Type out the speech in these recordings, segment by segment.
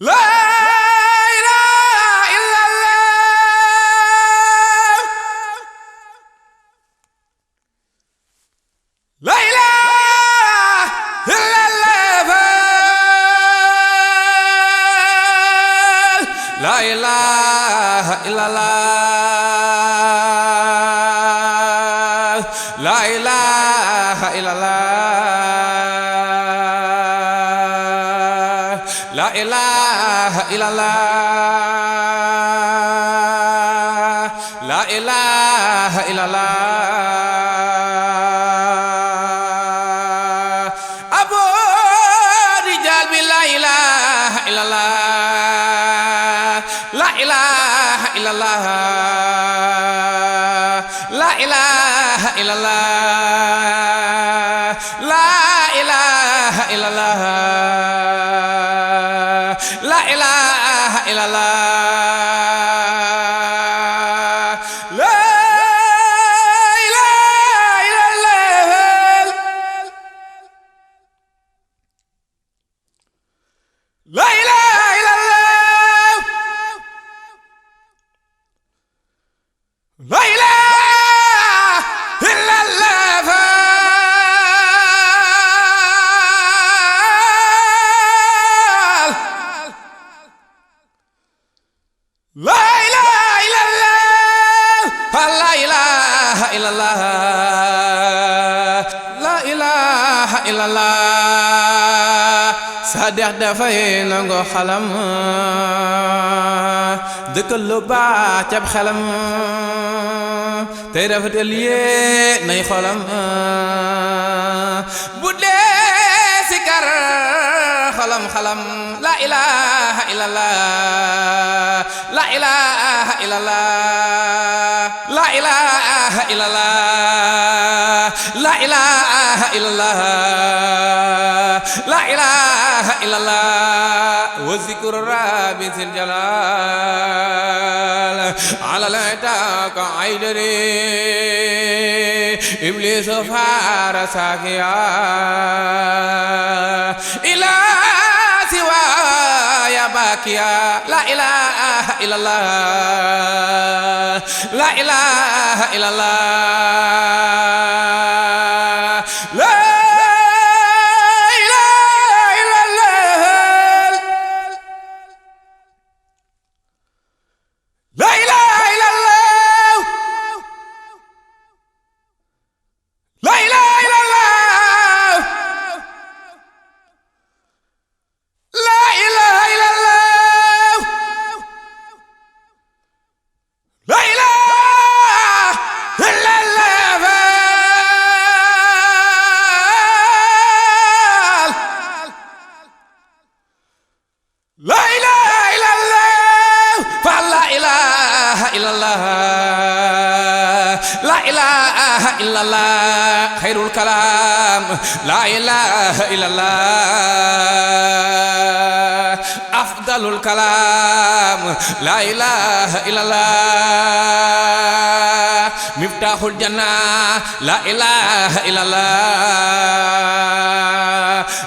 لا إله إلا الله لا إله إلا الله لا إله إلا الله لا إله إلا الله لا إله إلا الله لا إله إلا الله أبو رجال بلا إله إلا الله لا إله إلا الله لا إله إلا الله لا إله إلا الله لا إله إلا الله لا إله إلا الله لا إله إلا الله لا إله إلا الله لا إله إلا الله لا إله إلا الله لا إله إلا الله صادق dafay nangu xalam dëkkal lu baax cab xelam tey rafetal yee nay xolam bu dee sikar xalam xalam la ilaha illallah la ilaha illallah la ilaha illallah la ilaha illallah la ilaha illallah wa zikru rabbi zil jalal ala la taaka aydari iblis fara sakiya ila siwa ya bakiya la ilaha illallah la ilaha illallah la لا إله إلا الله لا إله إلا الله لا إله إلا الله لا إله إلا الله لا إله إلا الله فلا إله إلا الله لا إله إلا الله خير الكلام لا إله إلا الله أفضل الكلام لا إله إلا الله مفتاح الجنة لا إله إلا الله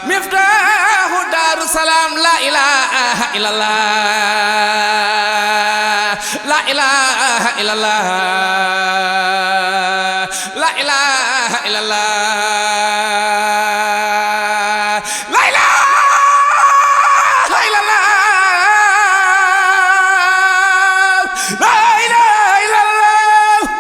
مفتاح دار السلام لا إله إلا الله لا إله إلا الله لا إله إلا الله